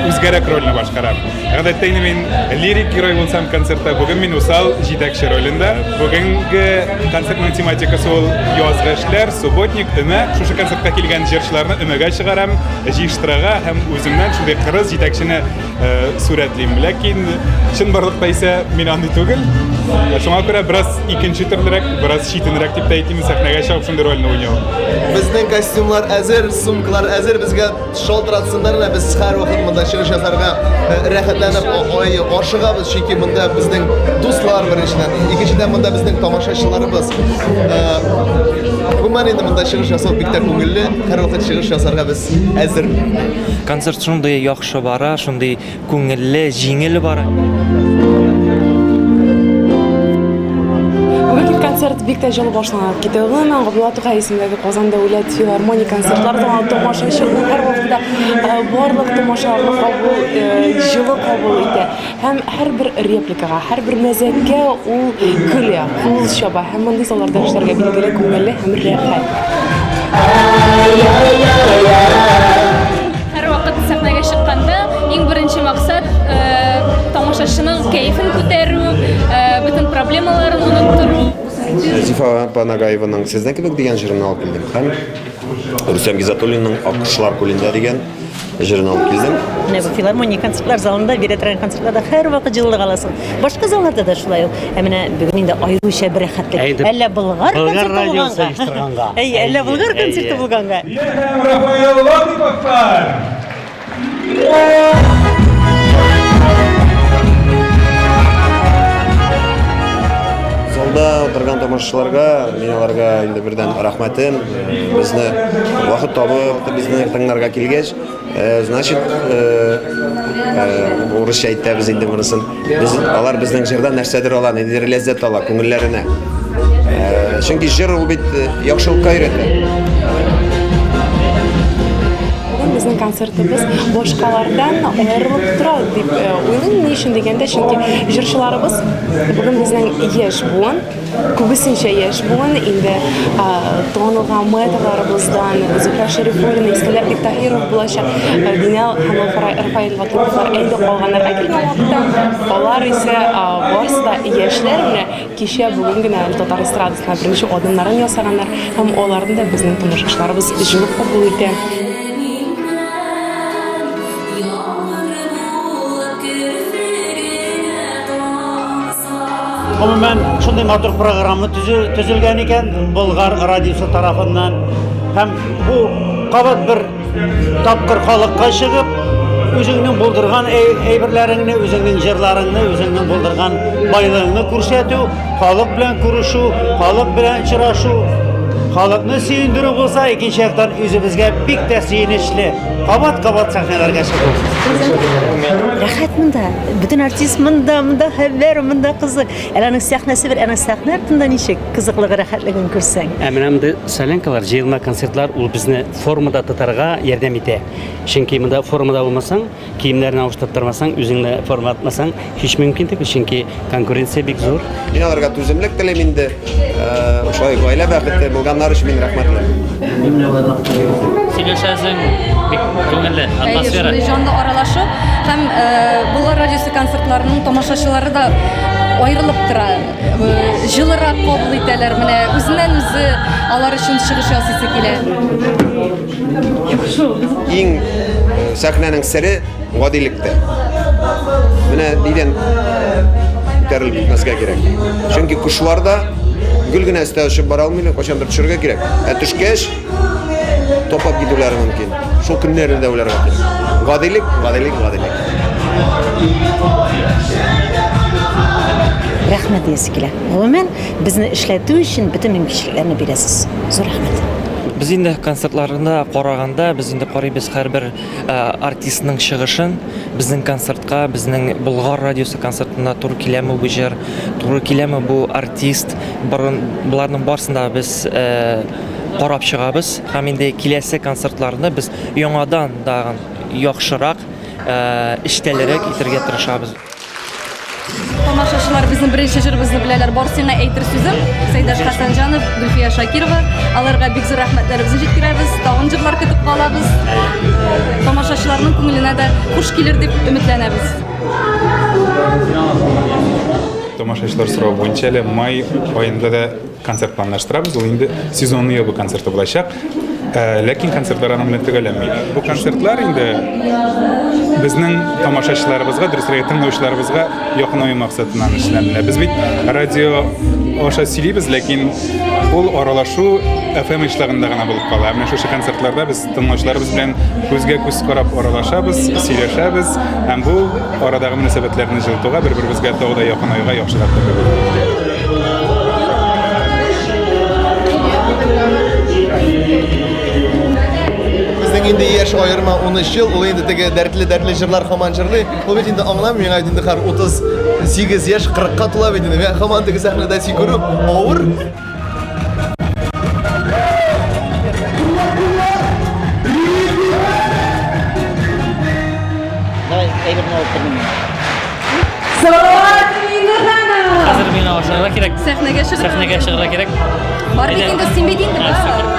үзгәрәк рольне башкарам. Гадәттә инде мин лирик герой булсам концертта, бүген мин усал җитәкче ролендә. Бүгенге концертның тематикасы ул язгы эшләр, субботник, өмә. Шушы концертка килгән җырчыларны өмәгә чыгарам, җыештырырга һәм үземнән шундый кырыс җитәкчене э, сурәтлим. Ләкин чынбарлыкта исә мин андый түгел. Шуңа күрә бераз икенче төрлерәк, бераз читенрәк дип тә әйтим, сәхнәгә чыгып шундый рольне уйнау. Безнең костюмлар әзер, сумкалар әзер, безгә шалтыратсыннар да, без һәрвакыт монда чыгыш ясарга э, рәхәтләнеп ай, ашыгабыз, чөнки монда безнең дуслар беренчедән, икенчедән монда безнең тамашачыларыбыз. Э, гомумән инде монда чыгыш ясау бик тә күңелле, һәрвакыт чыгыш ясарга без әзер. Концерт шундый яхшы бара, шундый күңелле, җиңел бара. Бүгенге концерт бик тә җылы башланып китте. Гомумән, Габдулла Тукай исемендәге Казан дәүләт филармония концертлар залы тамашачы ул һәрвакытта э, барлык тамашаларны кабул э, җылы кабул итә. Һәм һәрбер репликага, һәрбер мәзәккә ул көлә, кул чаба. Һәм мондый залларда эшләргә билгеле күңелле һәм рәхәт. Һәрвакыт сәхнәгә чыкканда иң беренче максат э, тамашачының кәефен күтәрү, э, бөтен проблемаларын оныттыру. Зифа апа Нагаеваның Сезнең кебек дигән җырын алып килдем һәм Рөстәм Гизатуллинның Аккошлар күлендә дигән җырын алып килдем. Менә бу филармония концертлар залында бирә торган концертларда һәрвакыт җылылык аласың. Башка залларда да шулай ук. Ә менә бүген инде аеруча бер рәхәтлек. Әллә Болгар концерты булганга. Әйе, әллә Болгар концерты булганга. Һәм Рафаэл Латыповлар! Залда утырган тамашачыларга, мин аларга инде бердән рәхмәтем, безне вакыт табып, безне тыңларга килгәч, Э, значит, э, э, урысча әйтәбез инде монысын. Без, алар безнең җырдан нәрсәдер ала, ниндидер ләззәт ала күңелләренә. Чөнки җыр ул бит яхшылыкка өйрәтә. Бүген безнең концертыбыз башкалардан аерылып тора дип уйлыйм. Ни өчен дигәндә, чөнки җырчыларыбыз бүген безнең яшь буын, Күбесенчә яшь буын инде танылган мэтрларыбыздан Зөһрә Шәрифуллина, Искәндәр Биктаһиров булачак, Динә һәм Рафаэль Латыйповлар инде калганнарга килгән вакытта, алар исә барысы да яшьләр, менә кичә бүген генә әле татар эстрадасына беренче адымнарын ясаганнар һәм аларны да безнең тамашачыларыбыз җылы кабул итә. Гомумән, шундый матур программа төзелгән икән Болгар радиосы тарафыннан. Һәм бу кабат бер тапкыр халыкка чыгып, үзеңнең булдырган әйберләреңне, үзеңнең җырларыңны, үзеңнең булдырган байлыгыңны күрсәтү, халык белән күрешү, халык белән очрашу, халыкны сөендерү булса, икенче яктан үзебезгә бик тә сөенечле. Кабат-кабат сәхнәләргә чыгу. Рәхәт монда. Бөтен артист монда, монда хәбәр, монда кызык. Әле аның сәхнәсе бер, аның сәхнә артында ничек кызыклыгы, рәхәтлеген күрсәң. Ә менә мондый солянкалар, җыелма концертлар ул безне формада тотарга ярдәм итә. Чөнки монда формада булмасаң, Киемнәрне алыштырып тормасаң, үзеңне форма атмасаң, һич мөмкин түгел, чөнки конкуренция бик зур. Мин аларга түземлек телим инде. Э, шулай гаилә бәхете булганнар өчен мин рәхмәтле. Сөйләшәсең, бик күңелле атмосфера. Әйе, шундый җанлы аралашу һәм э, Болгар радиосы концертларының тамашачылары да аерылып тора. Э, җылырак кабул итәләр, менә үзеннән-үзе алар өчен чыгыш ясыйсы килә. Иң э, сәхнәнең сере гадилектә. Менә нидән күтәрелеп китмәскә кирәк. Чөнки кошлар да гел генә өстә очып бара алмыйлар, кайчандыр төшергә кирәк. Ә төшкәч, топлап китүләре мөмкин. Шул көннәрне дә уйларга кирәк. Гадилек, гадилек, гадилек. Рәхмәт диясе килә. Гомумән, безне эшләтү өчен бөтен мөмкинчелекләрне бирәсез. Зур рәхмәт. Без инде концертларына караганда, без инде карыйбыз һәрбер э, артистның чыгышын. Безнең концертка, безнең Болгар радиосы концертына туры киләме бу җыр, туры киләме бу артист. Борын, боларның барысын да без э, карап чыгабыз һәм инде киләсе концертларны без яңадан тагын яхшырак, э, эчтәлерәк итәргә тырышабыз. Тамашачылар Безнең беренче җырыбызны беләләр. Бар сиңа әйтер сүзем. Сәйдәш Хәсәнҗанов, Гөлфия Шакирова. Аларга бик зур рәхмәтләребезне җиткерәбез. Тагын җырлар көтеп калабыз. Тамашачыларның күңеленә дә хуш килер дип өметләнәбез. Тамашачылар соравы буенча әле май аенда да концерт планлаштырабыз. Ул инде сезонны ябу концерты булачак. Э, ләкин концертлар аның белән төгәлләнми. Бу концертлар инде безнең тамашачыларыбызга, дөресрәге тыңлаучыларыбызга якынаю максатыннан эшләнелә. Без бит радио аша сөйлибез, ләкин ул аралашу FM ешлыгында гына булып кала. Менә шушы концертларда без тыңлаучыларыбыз белән күзгә күз карап аралашабыз, сөйләшәбез һәм бу арадагы мөнәсәбәтләрне җылытуга, бер-беребезгә тагы да якынаюга яхшырак Безнең инде яшь аерма 13 ел, ул инде теге дәртле-дәртле җырлар һаман җырлый. Ул бит инде аңламый, миңа инде хәзер 38 яшь, 40-ка тула бит инде. Мин һаман теге сәхнәдә сикерү авыр. Давай, әйберне алып кердем. Салават Миңнеханов! Хәзер миңа ашарга кирәк. Сәхнәгә чыгарга. Сәхнәгә чыгарга кирәк. Бар бит инде, син бит инде, бар.